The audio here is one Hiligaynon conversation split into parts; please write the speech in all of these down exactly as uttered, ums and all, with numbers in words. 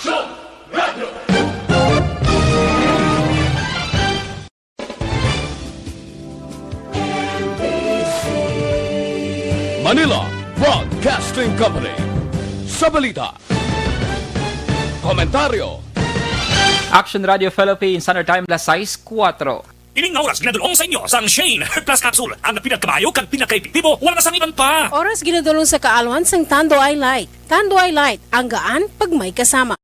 Manila Broadcasting Company. Sa balita, komentaryo. Action Radio Philippines, Standard Time, alas sais kuwatro. Ining nga oras ginadul-ong sa inyo sang Shane Herbal Plus Capsule, ang pinakabayo kag pinakaepektibo, wala na sang iban pa. Oras ginadul-ong sa kaalwan sang Tanduay Light. Tanduay Light, ang gaan pag may kasama.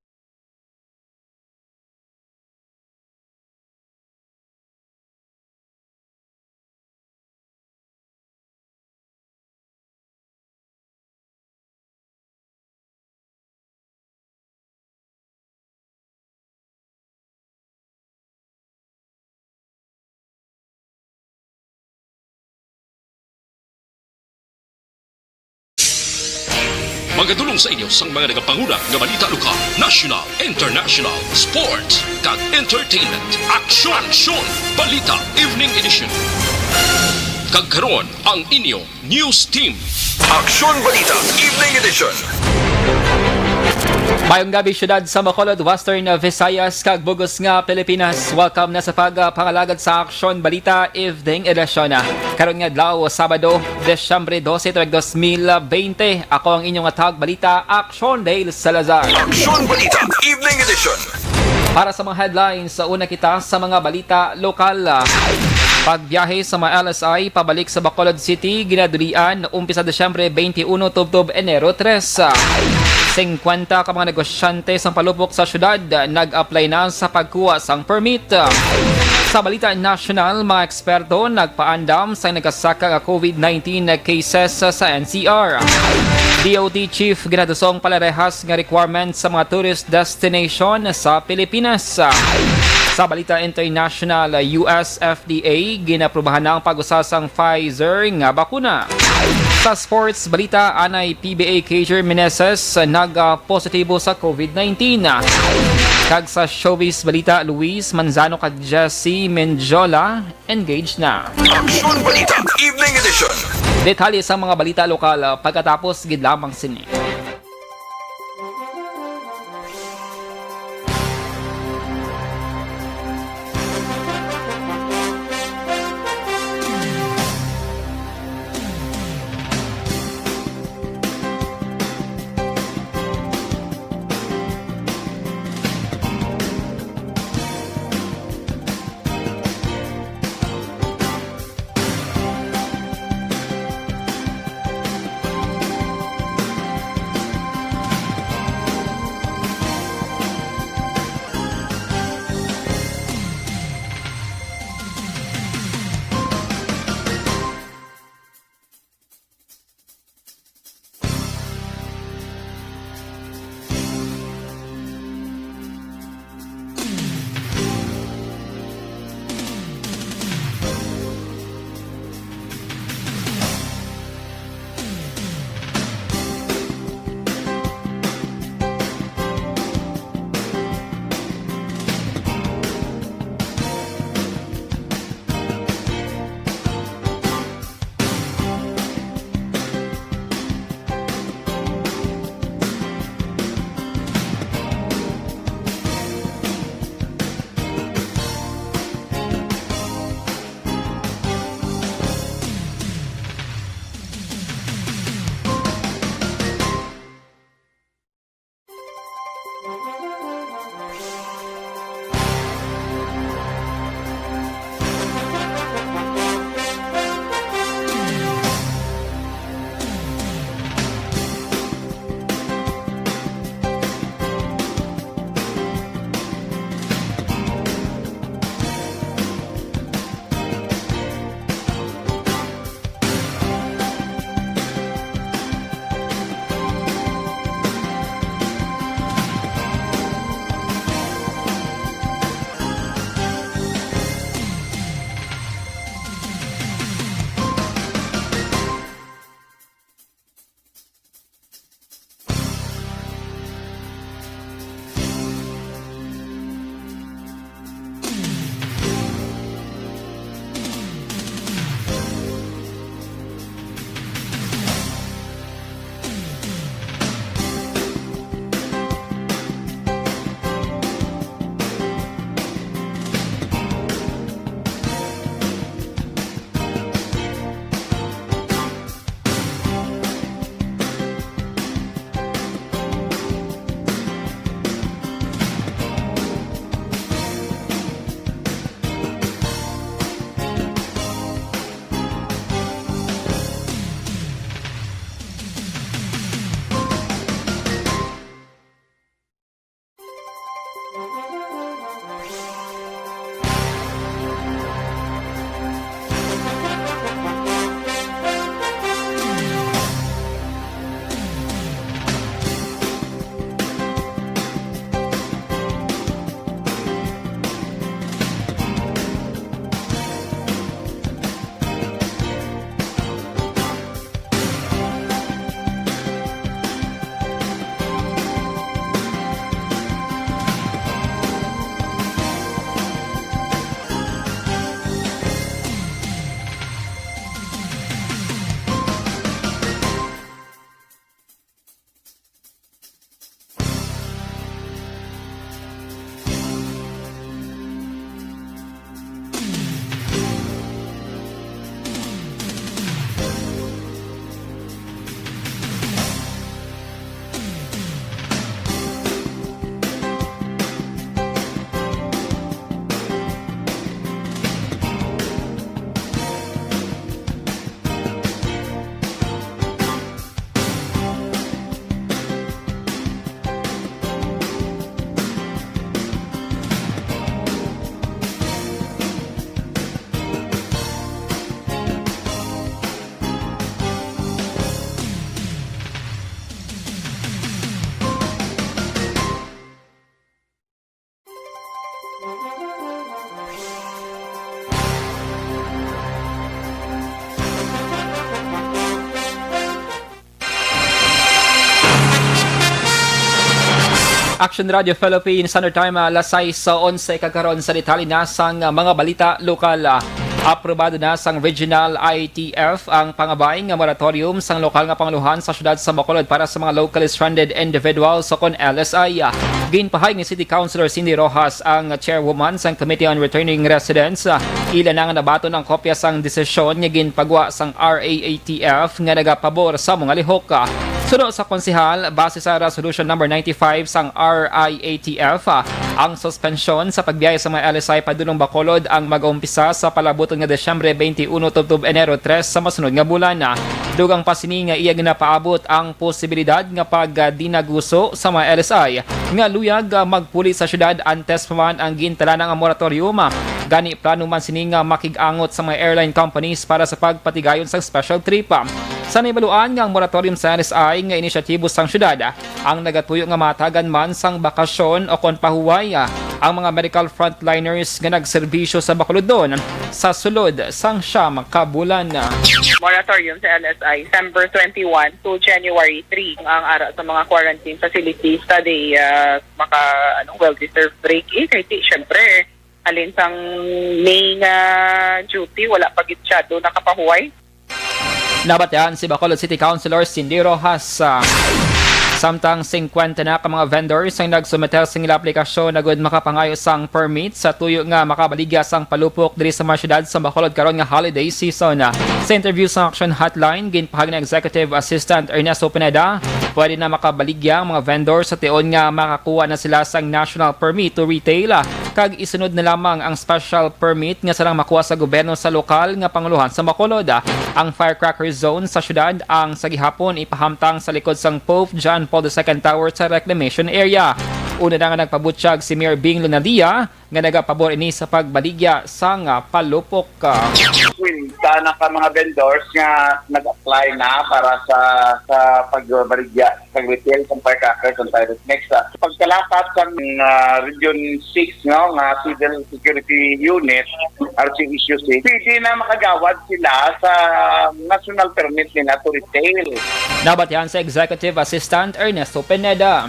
Magadulong sa inyo sang mga nagapanguna nga balita lokal, national, international, sports, kag entertainment. Aksyon! Aksyon! Balita Evening Edition. Kag karon, ang inyo news team. Aksyon Balita Evening Edition. Mayong gabi, syudad sa Bacolod, Western Visayas, kag bug-os nga Pilipinas. Welcome na sa pagpangalagad sa Aksyon Balita Evening Edition. Karon nga adlaw, Sabado, Disyembre dose, tuig dos mil bente. Ako ang inyong hatag balita, Aksyon Dale Salazar. Aksyon Balita Evening Edition. Para sa mga headlines, sa una kita sa mga balita lokal. Pagbiyahe sa mga L S I pabalik sa Bacolod City, ginadulian, umpisa Disyembre twenty-one tubtob Enero tres. Singkwenta ka mga negosyante sang palupok sa syudad nag-apply na sa pagkuha sang permit. Sa balita nasyonal, mga eksperto nagpaandam sa nagkasaka nga COVID nineteen cases sa N C R. D O T chief ginadusong palarehas nga requirements sa mga tourist destination sa Pilipinas. Sa balita international, U S F D A ginaprubahan na ang pag-usa sang Pfizer nga bakuna. Sa sports balita, anay P B A Cager Meneses nag-positibo sa COVID nineteen. Kag sa showbiz balita, Luis Manzano kag Jesse Mendiola engaged na. Aksyon Balita Evening Edition. Detalye sa mga balita lokal, ah, pagkatapos gid lamang sini. Action Radio Philippines, Standard Time, ah, alas sais sa onse, kag karon sa detalye na sang, ah, mga balita lokal. Ah, aprobado na sang Regional I T F ang pangabay nga moratorium sang lokal nga panguluhan sa siyudad sa Bacolod para sa mga locally stranded individuals o kon L S I. Ah, ginpahayag ni City Councilor Cindy Rojas, ang chairwoman sang Committee on Returning Residents. Ah, ila na nga nabaton ang kopya sang desisyon nga ginpagwa sang R A A T F nga nagapabor sa mga lihok. Ah, suno sa konsehal, base sa Resolution Number ninety-five sang R I A T F, ah, ang suspensyon sa pagbiyahe sa mga L S I padulong Bacolod ang mag-umpisa sa palabuton nga Disyembre twenty-one tubtob Enero tres sa masunod nga bulan. Ah, dugang pa sini nga iya ginapaabot ang posibilidad nga pagdinaguso sa mga L S I nga luyag, ah, magpuli sa siyudad antes pa man ang gintalaan nga moratorium. Ah, gani, plano man sini nga makig-angot sa mga airline companies para sa pagpatigayon sang special trip. Sa nahibaluan nga ang moratorium sa L S I nga inisyatibo sang syudad ang nagatuyo nga mahatagan man sang bakasyon o kon pahuway ang mga medical frontliners nga nagserbisyo sa Bacolodnon sa sulod sang siyam ka bulan. Moratorium sa L S I, December twenty-one to January three ang ara sa mga quarantine facilities sa di, ah, maka, ano, well-deserved break. Eh, kay di, syempre, halin sang May nga duty, wala pa gid masyado nakapahuway. Nabatian si Bacolod City Councilor Cindy Rojas. Ah, samtang singkwenta na ka mga vendors ang nagsumite sing ila aplikasyon agud makapangayo sang permit sa tuyo nga makabaligya sang palupok diri sa mga syudad sa Bacolod karon nga holiday season. Ah, sa interview sa Action Hotline, ginpahayag ni Executive Assistant Ernesto Pineda, pwede na makabaligya ang mga vendor sa tion nga makakuha na sila sang national permit to retail, ah, kag isunod na lamang ang special permit nga sarang makuha sa gobyerno sa lokal nga panguluhan sa Bacolod. Ang firecracker zone sa syudad ang sa gihapon ipahamtang sa likod sang Pope John Paul the Second Tower sa reclamation area. Una na nga nagpabutyag si Mayor Bing Lonadia nga nagapabor ini sa pagbaligya sang palupok. Kwenta na ka mga vendors nga nag-apply na para sa, sa pagbaligya sa retail, sa firecrackers, sa Pirates Mix. Sa pagkalakat sa, ah, Region six, no, nga Civil Security Unit, R C S U six, pwede na makagawad sila sa national permit nila to retail. Nabatian sa Executive Assistant Ernesto Pineda.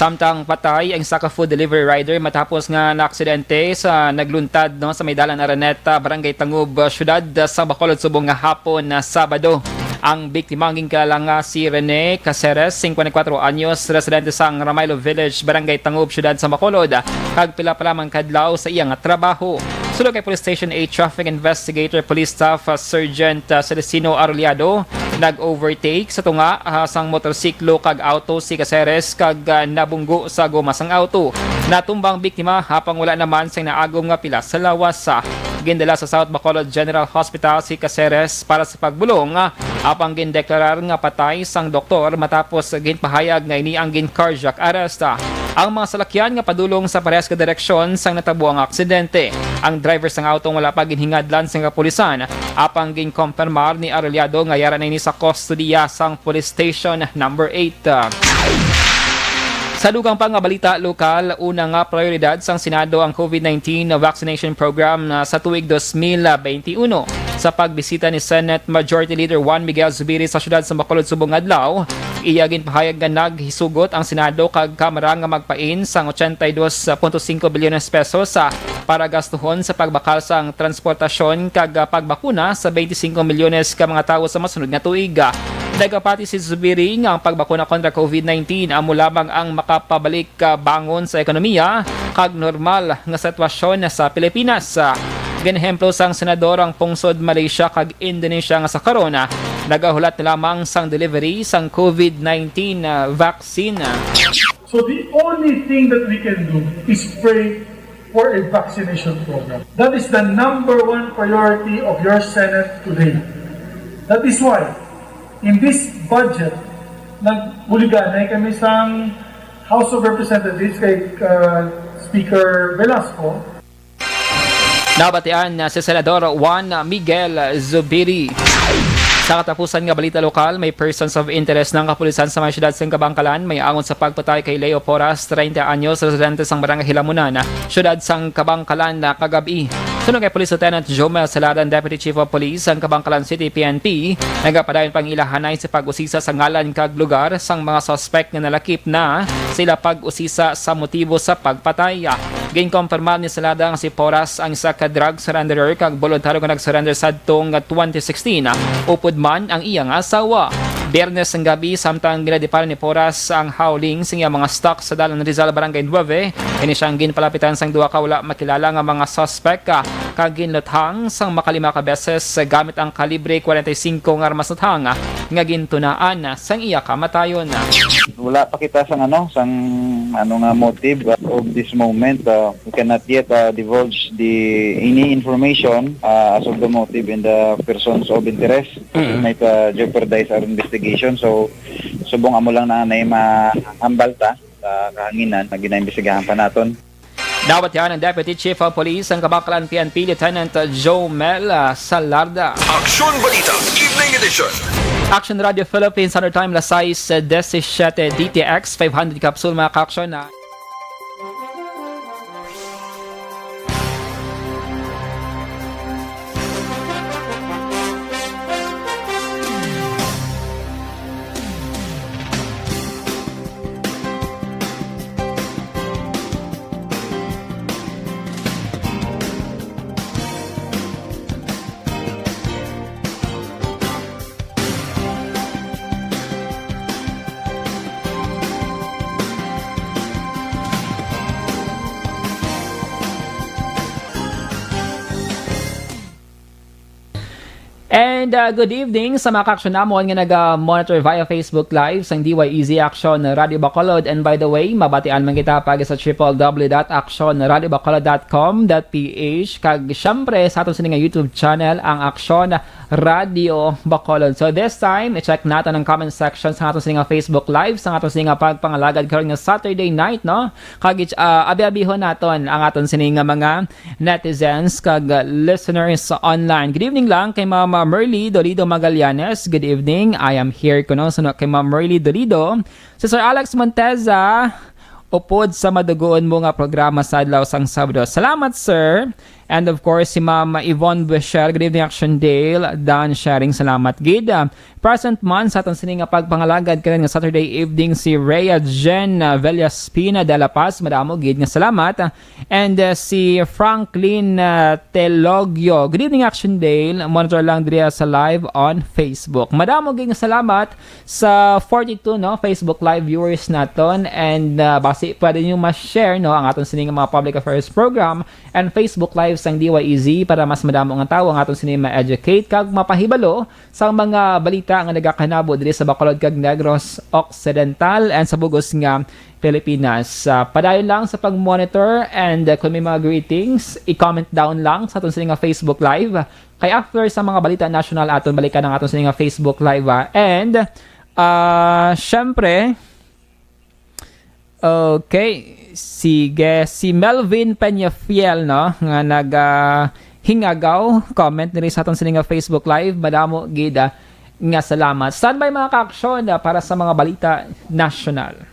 Samtang patay ang isa ka food delivery rider matapos nga naaksidente sa nagluntad, no, sa may Dalan Araneta, Barangay Tangub, Siyudad sa Bacolod, subong nga hapon na Sabado. Ang biktima ang ginkilala nga si Rene Caceres, singkwenta y kuwatro anyos, residente sang Ramailo Village, Barangay Tangub, Siyudad sa Bacolod, kag pila pa lamang kadlaw sa iya nga trabaho. Sulod kay Police Station eight Traffic Investigator Police Staff, uh, Sergeant, uh, Celestino Arrollado, nag-overtake sa tunga, uh, sang motorsiklo kag auto si Caceres kag, uh, nabunggo sa goma sang auto. Natumba ang biktima, apang wala naman sing naagom nga pilas sa lawas. Uh, gindala sa South Bacolod General Hospital si Caceres para sa pagbulong, uh, apang gindeklarar nga patay sang doktor matapos ginpahayag nga ini ang gin-cardiac arrest. Uh, ang mga salakyan nga padulong sa parehas nga direksyon sang natabo ang aksidente. Ang driver sang auto wala pa ginhingadlan sang kapulisan, apang ginkompirmar ni Arellado nga yara na ini sa kustodiya sang Police Station Number Eight. Sa dugang pa nga balita lokal, una nga prioridad sang Senado ang COVID nineteen vaccination program na sa tuig dos mil benti uno. Sa pagbisita ni Senate Majority Leader Juan Miguel Zubiri sa siyudad sa Bacolod subong adlaw, iya ginpahayag nga naghisugot ang Senado kag Kamara nga magpain sang ochenta y dos punto singko bilyones pesos, ah, para gastuhon sa pagbakal sang transportasyon kag, ah, pagbakuna sa benti singko milyones ka mga tawo sa masunod nga tuig. Nagapati si Zubiri nga ang pagbakuna kontra COVID nineteen amo lamang ang makapabalik ka bangon sa ekonomiya kag normal nga sitwasyon sa Pilipinas. Ginehemplo sang senador ang pungsod Malaysia kag Indonesia nga sa karon nagahulat na lamang sang delivery sang COVID nineteen vaccine. So the only thing that we can do is pray for a vaccination program. That is the number one priority of your Senate today. That is why in this budget, nag-uliganay kami sang House of Representatives kay, uh, Speaker Velasco. Nabatian na si Senador Juan Miguel Zubiri. Sa katapusan nga balita lokal, may persons of interest ng kapulisan sa may siyudad sang Kabankalan may angot sa pagpatay kay Leo Porras, treinta anyos, residente sang Barangay Hilamunan, siyudad sang Kabankalan, na kagabi. Suno kay Police Lieutenant Jomel Salada, Deputy Chief of Police sang Kabankalan City P N P, nagapadayon pang ilahanay sa pag-usisa sa ngalan kag lugar sang mga suspect nga nalakip na sa ila pag-usisa sa motibo sa pagpatay. Ginkompirma ni Salada nga si Porras ang isa ka drug surrenderer kag boluntaryo nga nag-surrender sadtong twenty sixteen, upod man ang iya nga asawa. Biyernes ang gabi, samtang ginadiparan ni Porras ang hauling sa iya mga stock sa Dalan Rizal, Barangay Nueve, ini siyang ginpalapitan sang duha ka wala makilala nga mga suspek, ah, kag ginluthang sang makalima ka beses gamit ang kalibre forty-five nga armas luthang, ah, nga gintunaan sang iya kamatayon. Wala pa kita sang ano, sang ano nga motive, uh, of this moment. Uh, we cannot yet, uh, divulge the any information, uh, as of the motive and the persons of interest. Mm. It might, uh, jeopardize our investigation. So, subong amo lang na may mahambal ta sa kahanginan na ginaimbestigahan pa naton. Dawat yan ang Deputy Chief of Police sang Kabankalan P N P, Lieutenant Jomel, ah, Salarda. Aksyon Balita, Evening Edition. Action Radio Philippines, Standard Time, alas sais disisiete, D T X five hundred capsule, mga ka-aksyon, na And, uh, good evening sa mga ka-aksyon namon nga naga-monitor via Facebook Live sang D Y E Z Action Radio Bacolod. And by the way, mabatian man kita pag sa triple W dot action radio bacolod dot com dot P H. Kag, syempre, sa aton sini nga YouTube channel, ang Aksyon Radio Bacolod. So this time, i-check naton ang comment section sa aton sini nga Facebook Live, sa aton sini nga pagpangalagad karon nga Saturday night, no? Kag, uh, abi-abihon naton ang aton sini nga mga netizens kag, uh, listeners online. Good evening lang kay Mama Merly Dolido Magallanes. Good evening. I am here kuno. Suno kay Ma'am Merly Dolido. Si Sir Alex Monteza, upod sa madugoon mo nga programa sa adlaw sang Sabado. Salamat, sir. And of course, si Ma'am Yvonne Bushel. Good evening, Action Dale. Dan Sharing, salamat gid. Ah, present man sa aton sini nga pagpangalagad karon nga Saturday evening si Rhea Jen, ah, Vellaspina de la Paz. Madamo gid nga salamat. And, uh, si Franklin, uh, Telogio. Good evening, Action Dale. Monitor lang diri sa live on Facebook. Madamo gid nga salamat sa forty-two, no, Facebook Live viewers naton. And, uh, basi pwede nyo ma-share, no, ang aton sini nga mga public affairs program and Facebook Live sang D Y E Z para mas madamo nga tawo ang aton sini ma-educate kag mapahibalo sa mga balita nga nagakahinabo diri sa Bacolod kag Negros Occidental and sa bug-os nga Pilipinas. Ah, padayon lang sa pag-monitor and, ah, kung may mga greetings, i-comment down lang sa aton sini nga Facebook Live. Kay after sa mga balita national, aton balikan ang aton sini nga Facebook Live, ah. And, ah, syempre, Okay, sige. Si Melvin Peñafiel, no, nga nag, ah, hingagaw, comment diri sa aton sini nga Facebook Live. Madamo gid, ah, nga salamat. Standby, mga kaaksyon, ah, para sa mga balita nasyonal.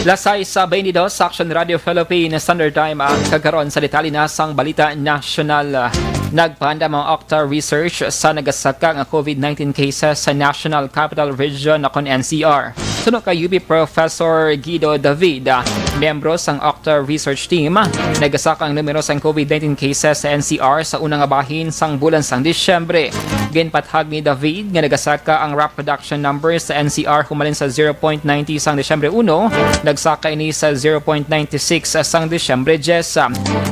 Las sais veintidós sa Action Radio Philippines Standard Time ang kagkaron sa detalye na sang balita nasyonal. Nagpaandam ang Octa Research sa nagasaka nga COVID nineteen cases sa National Capital Region o kon N C R. Suno kay U P Professor Guido David, miyembro sang Octa Research Team, nagasaka ang numero sang COVID nineteen cases sa N C R sa una nga bahin sang bulan sang Disyembre. Ginpatahag ni David nga nagasaka ang rapid production number sa N C R humalin sa zero point ninety sang Disyembre uno, nagsaka ini sa zero point ninety six sang Disyembre diyes.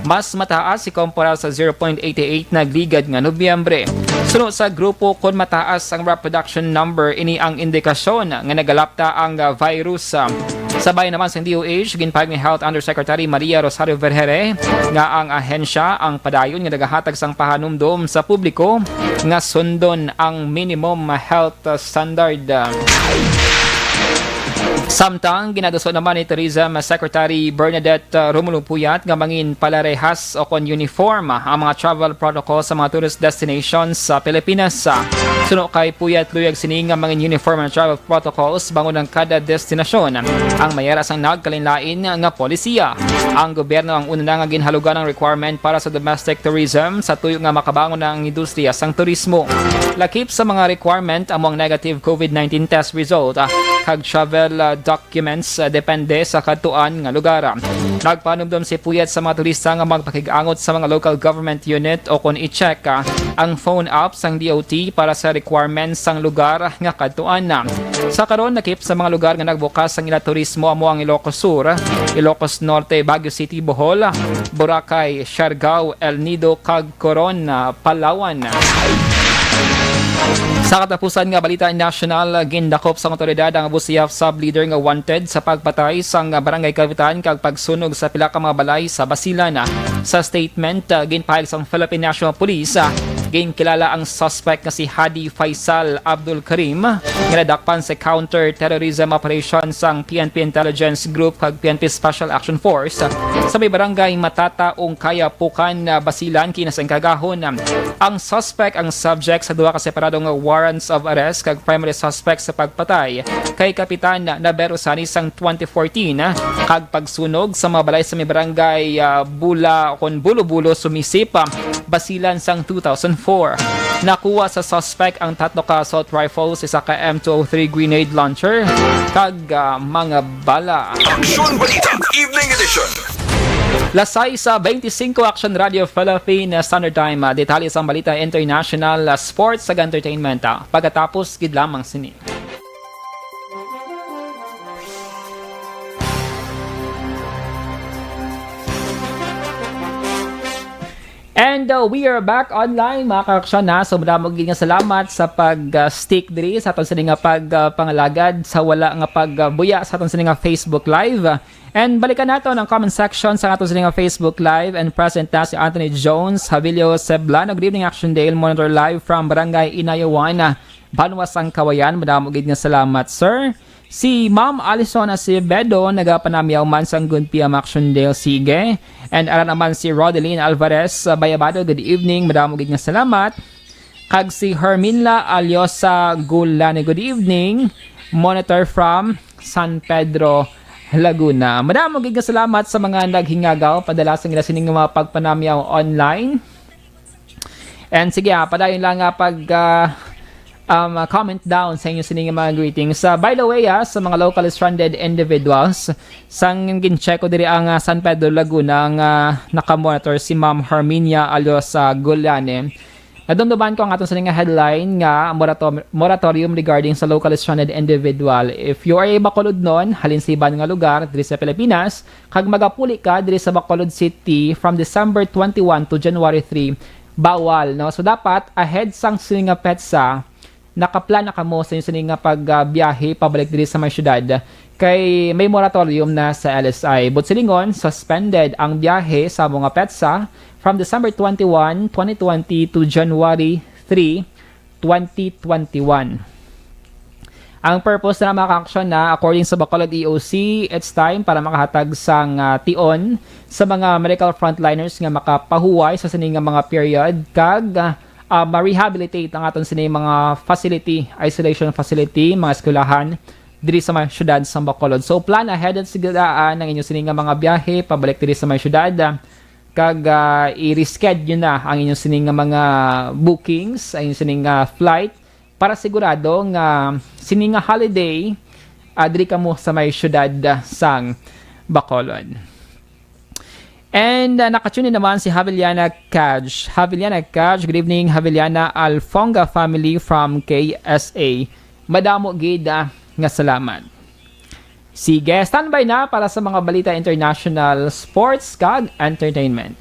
Mas mataas ikumpara sa zero point eighty eight nagligad nga Nobyembre. Suno sa grupo, kon mataas ang rapid production number, ini ang indikasyon nga nagalapta ang, ah, virus. Sa bahin naman sang D O H, ginpahayag ni Health Undersecretary Maria Rosario Vergeire nga ang ahensya ang padayon nga nagahatag sang pahanumdom sa publiko nga sundon ang minimum health standard. Samtang ginadaso naman ni Tourism Secretary Bernadette, uh, Romulo Puyat nga mangin palarehas o kon uniform ang mga travel protocol sa mga tourist destinations sa Pilipinas. Suno kay Puyat, luyag sini nga mangin uniform ang travel protocols bangod ang kada destinasyon ang may ara sang nagkalainlain nga polisiya. Ang gobyerno ang una na nga ginhalugan ang requirement para sa domestic tourism sa tuyo nga makabangon na ang industriya sang turismo. Lakip sa mga requirement amo ang negative COVID nineteen test result, ah, kag travel, ah, documents, ah, depende sa kadtuan nga lugar. Nagpanumdom si Puyat sa mga turista nga magpakig-angot sa mga local government unit o kon i-check, ah, ang phone app sang D O T para sa requirements sang lugar nga kadtuan. Sa karon, lakip sa mga lugar nga nagbukas ang ila turismo amo ang Ilocos Sur, Ilocos Norte, Baguio City, Bohol, Boracay, Siargao, El Nido, kag Coron, ah, Palawan. Sa katapusan nga balita nasyonal, gindakop sang awtoridad ang Abu Sayyaf sub-leader nga wanted sa pagpatay sang barangay kapitan kag pagsunog sa pila ka mga balay sa Basilan. Sa statement, ah, ginpahayag sang Philippine National Police, ah, Ginkilala ang suspect nga si Hadi Faisal Abdul Karim, nga nadakpan sa counter-terrorism operation sang P N P Intelligence Group kag P N P Special Action Force sa may barangay Matata, Ungkaya, Pukan, ah, Basilan, kina sa Inkaagahon. Ang suspect ang subject sa duha ka separadong warrants of arrest kag primary suspect sa pagpatay kay Kapitan Nabero Sani sang twenty fourteen, ah, kag pagsunog sa mga balay sa may barangay, ah, Bula, kon Bulo-Bulo, Sumisip, ah, Basilan sang two thousand four. Nakuha sa suspect ang tatlo ka assault rifles, isa ka M two oh three grenade launcher, kag, ah, mga bala. Aksyon Balita, Evening Edition. Las sais sa twenty-five, Aksyon Radio Philippine Standard Time. Ah, detalye sang balita international, ah, sports, kag entertainment, ah, pagkatapos gid lamang sini. And, uh, we are back online, mga kaaksyon, ha. So, madamo gid nga salamat sa pag, uh, stick diri sa aton sini nga pag, uh, pangalagad sa wala nga pag, uh, buya sa aton sini nga Facebook Live. And balikan nato ang comment section sa aton sini nga Facebook Live, and present na si Anthony Jones Havilio Seblano. Good evening, Action Dale. Monitor live from Barangay Inayawan, Banwa sang Kawayan. Madamo gid nga salamat, sir. Si Ma'am Alison Acevedo, nagapanamyaw man sang Good P M Action Dale, sige. And ara naman si Rodeline Alvarez, uh, Bayabado, good evening, madamo gid nga salamat. Kag si Herminla Aliosa Gulani, good evening. Monitor from San Pedro, Laguna. Madamo gid nga salamat sa mga naghingagaw padala sa ila sining mga pagpanamyaw online. And sige, ah, padayon lang nga pag, ah, um, ah, comment down sa inyo sining mga greetings. Ah, by the way, ah, sa mga locally stranded individuals, sang gin-check ko diri ang, ah, San Pedro, Laguna, nga nakamonitor si Ma'am Herminia Aliosa Gulani. Nadumduman ko ang aton sining nga headline nga morato-, moratorium regarding sa locally stranded individual. If you are a Bacolodnon, halin sa iban nga lugar diri sa Pilipinas, kag magapuli ka diri sa Bacolod City from December twenty-one to January three, bawal, no? So, dapat ahead sang sini nga petsa, nakaplan na kamo sa inyo sini nga pag, ah, biyahe pabalik diri sa may syudad, kay may moratorium na sa L S I. But silingon, suspended ang biyahe sa mga petsa from December twenty-one, twenty twenty to January three, twenty twenty-one. Ang purpose na, mga kaaksyon, na, according sa Bacolod E O C, it's time para makahatag sang, ah, tion sa mga medical frontliners nga makapahuway sa sini nga mga period, kag, ah, ah, ma-rehabilitate ang aton sini mga facility, isolation facility, mga eskwelahan diri sa may syudad sa Bacolod. So, plan ahead at siguraan ang inyo sini nga mga biyahe pabalik diri sa may syudad, ah, kag, ah, i-reschedule na ang inyo sini nga mga bookings, ang inyo sini nga flight, para sigurado nga sini nga holiday, ah, diri kamo sa may syudad, ah, sang Bacolod. And, ah, nakatune in naman si Haviliana Caj. Haviliana Caj, good evening, Haviliana Alfonga family from K S A. Madamo gid, ah, nga salamat. Sige, standby na para sa mga balita international, sports, kag entertainment.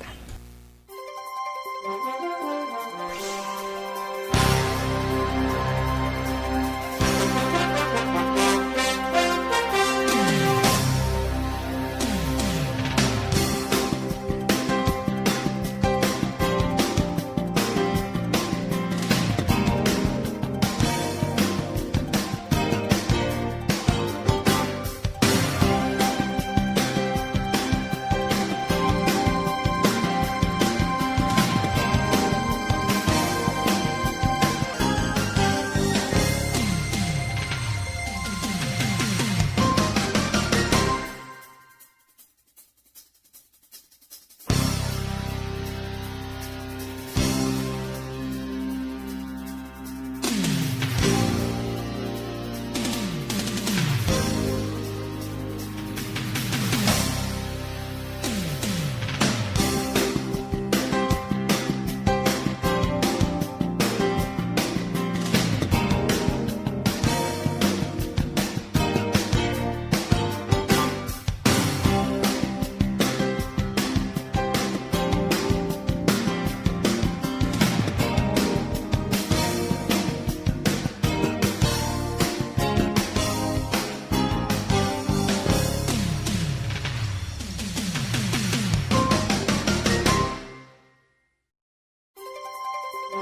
Balita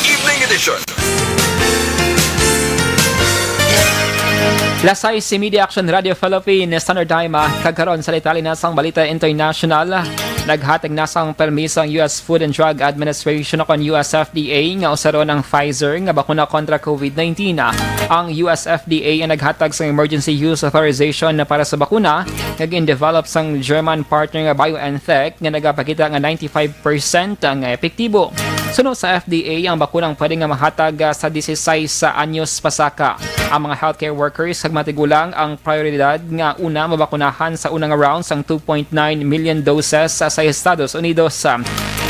Evening Edition. Lasay si Media Action Radio Philippines, Standard Time, ah, kag karon sa detalye na sang balita international. Naghatag na sang permiso ang U S Food and Drug Administration o kon U S F D A nga usaron ang Pfizer nga bakuna kontra COVID nineteen. Ang U S F D A ang naghatag sang emergency use authorization na para sa bakuna nga gin-develop sang German partner nga BioNTech nga nagapakita nga ninety-five percent ang epektibo. Suno sa F D A, ang bakunang pwede nga mahatag, ah, sa disisais anyos pasaka. Ang mga healthcare workers kag mga tigulang ang prioridad nga una mabakunahan sa unang round sang two point nine million doses sa, sa Estados Unidos.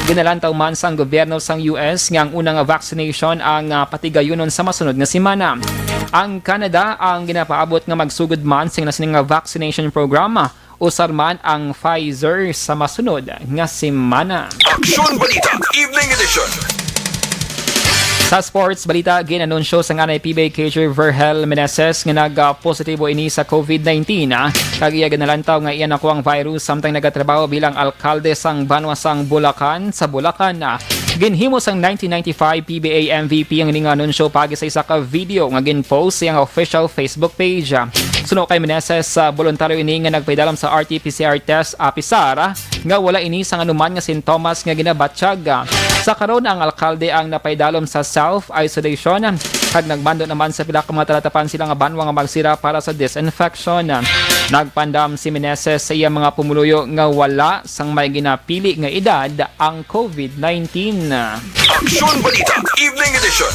Ginalantaw man sang gobyerno sang U S nga ang unang vaccination ang, ah, patigayunon sa masunod nga semana. Ang Canada ang ginapaabot nga magsugod man sing nasining nga vaccination program. Usar man ang Pfizer sa masunod nga semana. Aksyon Balita, Evening Edition. Sa sports balita, gin-anunsyo sang anay P B A catcher Vergel Meneses nga nag-positibo ini sa COVID nineteen, ah. Kag iya ginalantaw nga iya nakuha ang virus samtang nagatrabaho bilang alkalde sang banwa sang Bulacan, sa Bulacan, ah. Ginhimo sang nineteen ninety-five P B A M V P ang ini nga anunsyo paagi sa isa ka video nga gin-post sa iyang official Facebook page. Suno kay Meneses, ah, boluntaryo ini nga nagpaidalom sa R T P C R test, ah, P C R, ah, nga wala ini sang anuman nga sintomas nga ginabatyag. Sa karon, ang alkalde ang napaidalom sa self-isolation, kag nagmando naman sa pila ka mga talatapan sila nga banwa nga magsira para sa disinfection. Nagpaandam si Meneses sa iya mga pumuluyo nga wala sang may ginapili nga edad ang COVID nineteen. Aksyon Balita, Evening Edition.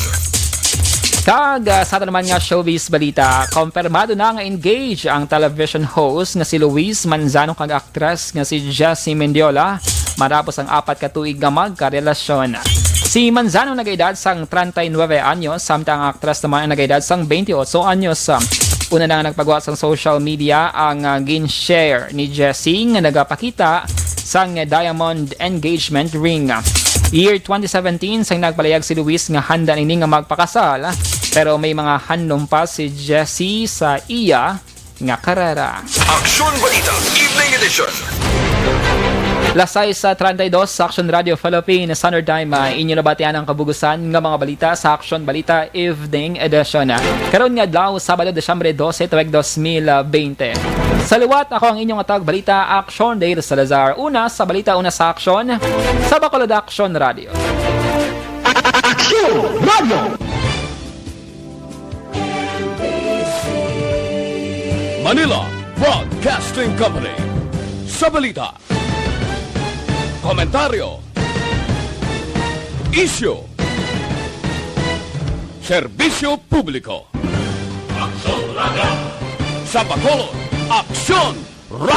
Kag, ah, sa aton naman nga showbiz balita, kompirmado na nga engage ang television host nga si Luis Manzano kag aktres nga si Jessie Mendiola matapos ang apat ka tuig nga magkarelasyon. Si Manzano nagaedad sang treinta y nueve anyos, samtang ang aktres naman ang nagaedad sang twenty-eight anyos. Una na nga nagpagwa sang social media ang, ah, gin-share ni Jessie nga nagapakita sang diamond engagement ring. Year twenty seventeen sang nagpalayag si Luis nga handa nini nga magpakasal, pero may mga handom pa si Jessie sa iya nga karera. Aksyon Balita, Evening Edition. Las sais treinta y dos sa Aksyon Radio Philippines, Standard Time, ah, inyo nabatian ang kabugusan nga mga balita sa Aksyon Balita Evening Edition. Karon nga adlaw, Sabado, Disyembre dose, tuig dos mil bente. Sa liwat, ako ang inyong atag balita, Aksyon Dale Salazar. Una sa balita, una sa aksyon, sa Bacolod Aksyon Radio. Aksyon Radio. Manila Broadcasting Company. Sa balita, komentaryo, isyu, serbisyo publiko. Aksyon Radio. Sa Bacolod, Aksyon Radio.